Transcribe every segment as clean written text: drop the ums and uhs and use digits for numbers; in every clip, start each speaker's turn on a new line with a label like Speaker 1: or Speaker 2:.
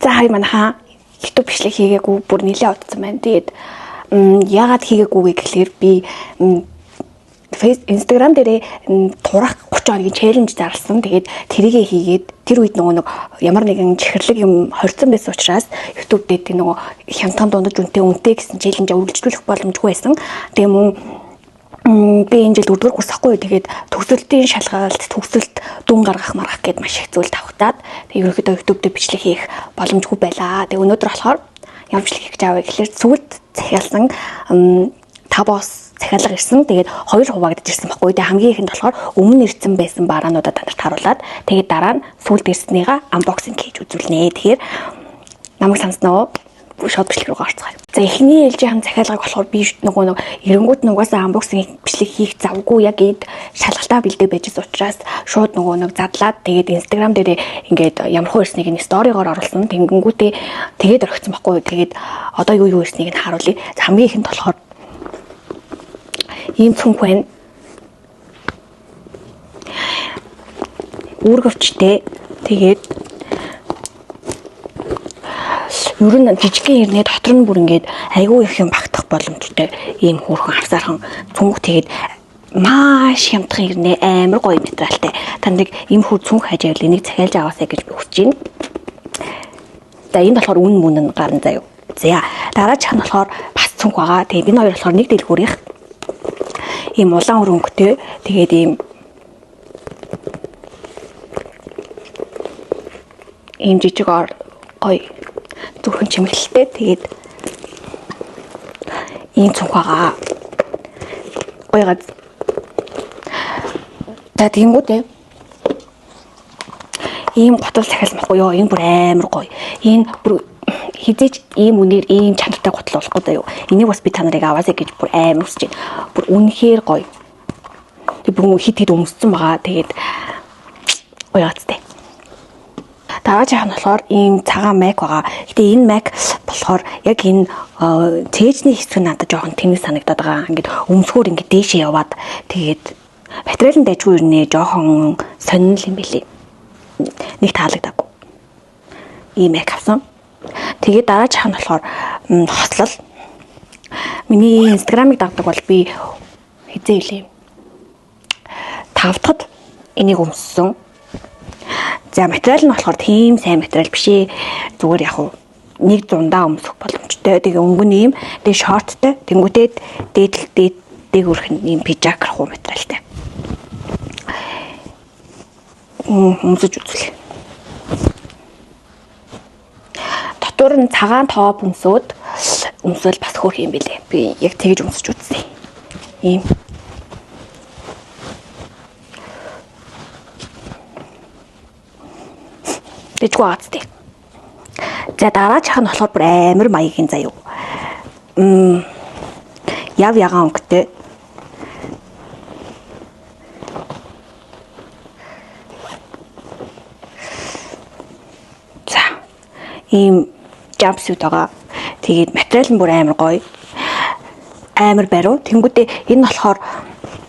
Speaker 1: За хай манайхаа YouTube бичлэг хийгээгүй бүр нэлээд удсан байна. Тэгээд яагаад хийгээгүй вэ гэхлээр би Instagram дээрээ турах 30 хоногийн challenge зарласан. Тэгээд тэрийгээ хийгээд тэр үед нөгөө нэг ямар нэгэн чихэрлэг юм хоригдсон байсан учраас YouTube дээр тэр нөгөө хямдхан дундаж үнэтэй үнэтэй гэсэн challenge үргэлжлүүлэх боломжгүй байсан. Тэгээ мөн би энэ жил дөрөвдүгээр курс ахгүй. Тэгээд төгсөлтийн шалгалт, төгсөлт дүн гаргах маргах гэд маш их зүйл тавхтаад тэгээд ерөнхийдөө YouTube дээр бичлэг хийх боломжгүй байлаа. Тэгээд өнөөдөр болохоор ямар бичлэг хийх гэж аваа гэхлээр сүүлд захиалсан 5-оос захиалга ирсэн. Тэгээд хоёр хуваагдаж ирсэн баггүй. Тэгээд хамгийн ихэнд болохоор өмнө ирсэн байсан бараануудаа та нарт харуулад тэгээд дараа нь сүүлд ирснийгаа unboxing хийж үзүүлнэ. Тэгэхээр намайг санснаа уу? Шууд бичлэг рүү орцгоё. За эхний ээлжийн захиалгыг болохоор би нөгөө нэг эренгүүт нь угаасаа unboxing бичлэг хийх завгүй яг эд шалгалтаа бэлдээ байжсэн учраас шууд нөгөө нэг задлаад тэгээд Instagram дээрээ ингээд ямар хуу ирснийг нь story гоор оруулсан. Тэнгэнгүүтээ тэгээд орхисон баггүй. Тэгээд одоо юу юу ирснийг нь харуулъя. За хамгийн ихэнд болохоор ийм цүнх байна. Үүргэвчтэй. Тэгээд ер нь жижигхэн хэрнээ дотор нь бүр ингээд айгүй их юм багтах боломжтой ийм хөөрхөн хавсаархан цүнх тэгээд маш хямдхан хэрнээ амар гоё материалтай. Та нэг ийм хөр цүнх хайж байвал энийг захиалж аваасай гэж би хүсэж байна. За энэ болохоор үн мөн нь гарна заяа. За дараачих нь болохоор бас цүнх байгаа. Тэгээд энэ хоёр болохоор нэг дэлгүүрийнх ийм улаан хөр өнгөтэй тэгээд ийм жижиг ор гоё зүрхэн чимэглэлтэй тэгээд ийм цүнх байгаа. Гоё газ. За тэгэнгүүтээ ийм гутал захиалсан байхгүй юу? Энэ бүр амар гоё. Энэ бүр хизээч ийм үнээр ийм чанартай гутал болохгүй заяа. Энийг бас би та нарыг аваасай гэж бүр амар хүсэж байна. Бүр үнэхээр гоё. Тэг бүр хит хит өмссөн байгаа. Тэгээд гоё гацтай. Дараачих нь болохоор ийм цагаан майк байгаа. Гэтэ энэ майк болохоор яг энэ цээжний хэсэг нь надад жоохон тэмдэг санагдаад байгаа. Ингээд өмсгөр ингээд дээшээ яваад тэгээд материал нь дайггүй ирнэ жоохон сонин л юм бэлээ. Нэг таалагдаагүй. Ийм майк авсан. Тэгээд дараачих нь болохоор хослол. Миний Instagram-ыг дагдаг бол би хизээ илээ. 5 дахьд энийг өмссөн. За материал нь болохоор тийм сайн материал биш ээ. Зүгээр яг уу нэг зундаа өмсөх боломжтой. Тэгээ өнгө нь ийм, тэгээ шорттой. Тэнгүүтээ дээдл дээд дээгүүрх нь ийм пижак рах уу материалтай. Өмсөж үзүүлээ. Дотор нь цагаан топ өмсөөд өмсөөл бас хөөх юм бэлээ. Би яг тэгж өмсөж үзсэн. Ийм. Дэжгүй аацтай. За дараачих нь болохоор бүр амар маягийн заяа. Яв ягаан өнгөтэй. За ийм jumpsuit байгаа. Тэгээд материал нь бүр амар гоё. Амар бариу. Тэнгүүдээ энэ болохоор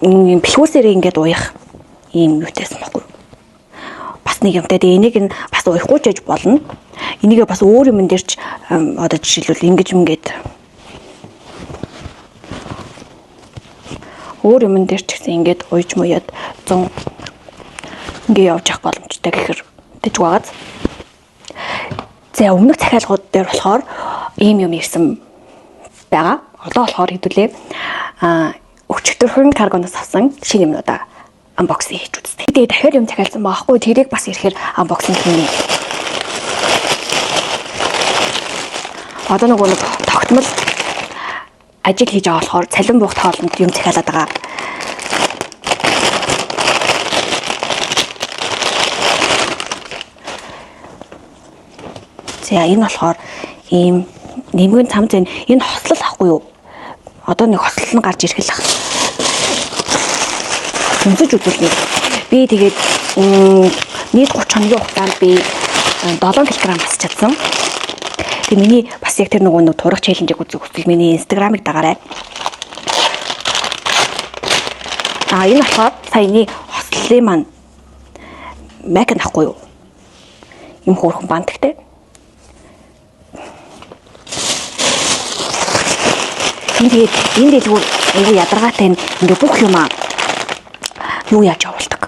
Speaker 1: бэлхүүсээрээ ингээд уях ийм юутайсан байхгүй. Бас нэг юмтай. Тэгээ энийг нь бас уяхгүй ч яж болно. Энийгээ бас өөр юмн дээр ч одоо жишээлбэл ингэж ингээд өөр юмн дээр ч гэсэн ингээд уйж муяад 100 ингээ явж явах боломжтой гэхэр дэж байгааз. За өмнөх захиалгууд дээр болохоор ийм юм ирсэн байгаа. Одоо болохоор хэдүүлээ өчигдөрхөн каргоноос авсан шинэ юмнуудаа unboxing хийж үзтээ. Тэгээ дахиад юм захиалсан байгаа хгүй. Тэрийг бас ирэхээр unboxing хийнэ. Одоо нөгөө нэг тогтмол ажил хийж байгаа болохоор цалин буух тоолонд юм захиалаад байгаа. За энэ болохоор ийм нэмгэн цам зэн энэ хослол ахгүй юу? Одоо нэг хослол нь гарч ирэх л ах. Өмсөж үзүүлнэ. Би тэгээд нийт 30 хоногийн хугацаанд би 7 кг хасч чадсан. Тэгээ миний бас яг тэр нөгөө нэг турах challenge ийг үзэх хүсвэл миний Instagram-ыг дагаарай. А энэ болохоор саяны хослолын маань майк нь ахгүй юу? Им хөөрхөн бантагтай. Тэгээд энэ дэлгүүр айгүй ядаргаатай нь ингээ бүх юм юу яаж явуулдаг.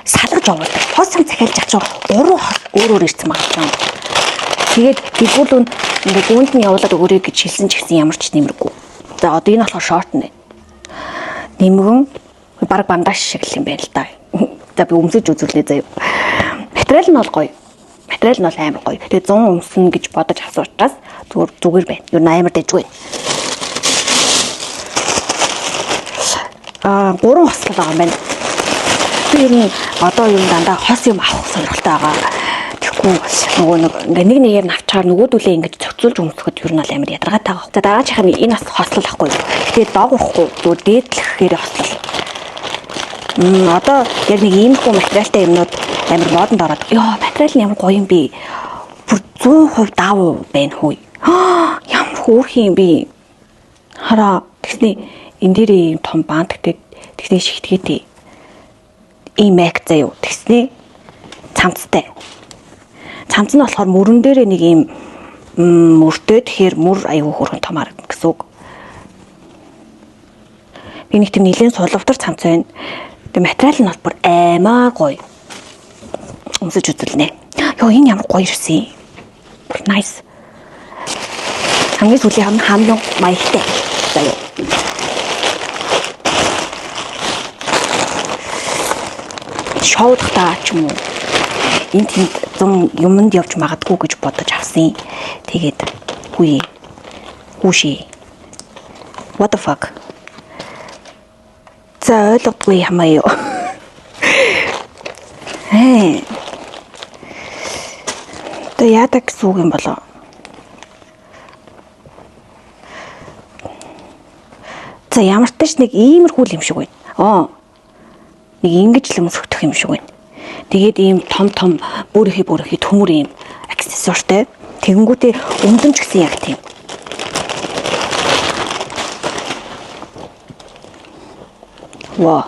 Speaker 1: Салгаж явуулдаг. Хос сан захиалж авч 3 хос өөр өөр ирсэн байгаа юм. Тэгээд дэлгүүр нь ингээ гүнд нь явуулаад өгөөрэй гэж хэлсэн ч гэсэн ямар ч нэмэргүй. За одоо энэ болохоор шорт нэ. Нэмгэн баг бандаж шиг л юм байна л да. За би өмсөж үзүүлнэ заяа. Материал нь бол гоё. Материал нь бол амар гоё. Тэгээ 100 өмснө гэж бодож авсан учраас зүгээр байна. Ер нь амар дэжгүй. Аа 3 хослол байгаа юм байна. Би ер нь одоо юм дандаа хос юм авах сонирхолтой байгаа. Тэгэхгүй нөгөө нэг ингээ нэг нэгээр нь авчаар нөгөөдөлөө ингэж зохицуулж өмсөхөд ер нь бол амар ядаргаатай байгаа. За дараачих нь энэ бас хослол ахгүй. Тэгээ доогуурахгүй зүгээр дээдлэхээр хослол. Одоо яг нэг иймэрхүү материалтай юмнууд амар модонд ороод. Йоо, материал нь ямар гоё юм бэ? Бүр 100% даав байна хөөе. Ямар хөөрхөн юм бэ? Хараа тэгсний энэ дээр ийм том бантгтэй тэгсний шигтгээтэй. Ийм мак заяа. Тэгсний цамцтай. Цамц нь болохоор мөрөн дээрээ нэг ийм мөртэй, тэгэхээр мөр аюу хөөрхөн том харагдана гэсэн үг. Би нэг тийм нэлээд сулвтар цамц байна. Тэгээ материал нь бол бүр аймаа гоё. Өмсөж үзүүлнэ. Йоо, энэ ямар гоё ирсэн. Бүр nice. Хамгийн сүүлийн хамгийн маягтай. Заяа. Шоудахтаа ч юм уу. Энэ тэнд 100 юмд явж магадгүй гэж бодож авсан. Тэгээд үгүй. Хүүшээ. What the fuck? За ойлгодгүй ямаа юу. Одоо яадаг гэсэн үг юм болоо. За ямар ч тач нэг иймэрхүү юм шиг байна. Нэг ингэж л өмсгөх юм шиг байна. Тэгээд ийм том том бүрхи төмөр ийм аксессуартай. Тэгэнгүүтээ өмдөн ч гэсэн яг тийм. Ваа.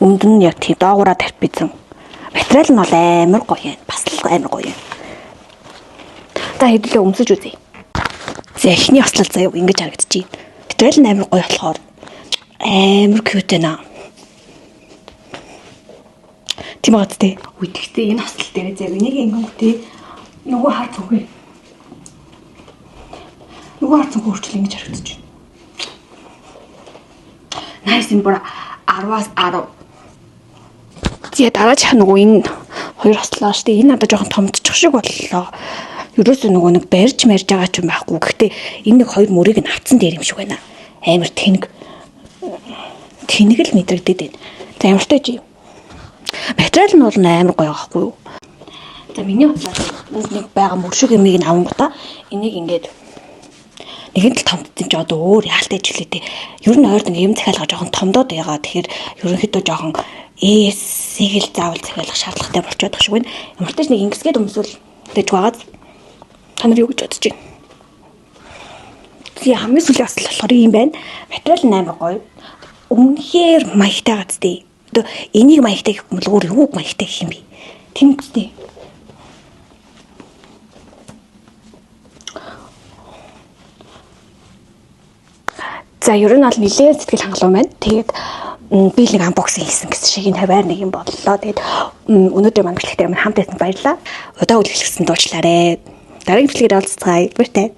Speaker 1: Өмдөн нь яг тийм доогуураа тарписан. Материал нь бол амар гоё юм. Бас л амар гоё юм. За хэдүүлээ өмсөж үзье. За эхний ослол заяа ингэж харагдчихээн. Материал нь амар гоё болохоор амар cute байна. Тийм байгаа зү. Үгүй тэгтээ энэ хослол дээр заяа энийг ингэнгүүтээ нөгөө хар цүнхээ. Нөгөө хар цүнхээ өөрчлөл ингэж харагдчихэв. Nice юм бүр 10-аас 10. Тэгээ дараачих нөгөө энэ хоёр хослоо шүү дээ. Энэ надад жоохон томдчих шиг боллоо. Ерөөсөө нөгөө нэг барьж марж байгаа ч юм байхгүй. Гэхдээ энэ нэг хоёр мөрийг нь авцсан дээр юм шиг байна. Амар тэнэг. Тэнэг л мэдрэгдээд байна. За ямартай ч юм. Материал нь бол амар гоё байхгүй юу? За миний бодлоор нэг байгаа мөр шиг юмыг нь авангуудаа энийг ингээд нэгэн л томдсон чи одоо өөр яалтай жилээ те. Ер нь ойрд ингээ юм захиалга жоохон томдоод байгаа. Тэгэхээр ерөнхийдөө жоохон эсийг л заавал захиалах шаардлагатай болчиход шиг байна. Ямар ч нэг ингэсгээд өмсвөл дэж байгаад та нар юу гэж бодож байна? Тэгээ хамгийн сүүлийн асуулт болохоор ийм байна. Материал нь амар гоё. Үнэхээр маягтай гац тээ. Одоо энийг маягтай гэх юм бол өөр юуг маягтай гэх юм бэ? Тийм үстэй. За ер нь бол нэлээд сэтгэл хангалуун байна. Тэгээд би л нэг unboxing хийсэн гэсэн шиг энэ хаваар нэг юм боллоо. Тэгээд өнөөдөр манай бичлэгтээ хамт байсан баярлалаа. Удаа үлгэлсэн дуучлаарэ. Дараагийн бичлэгээр уулзцгаая. Баяртай.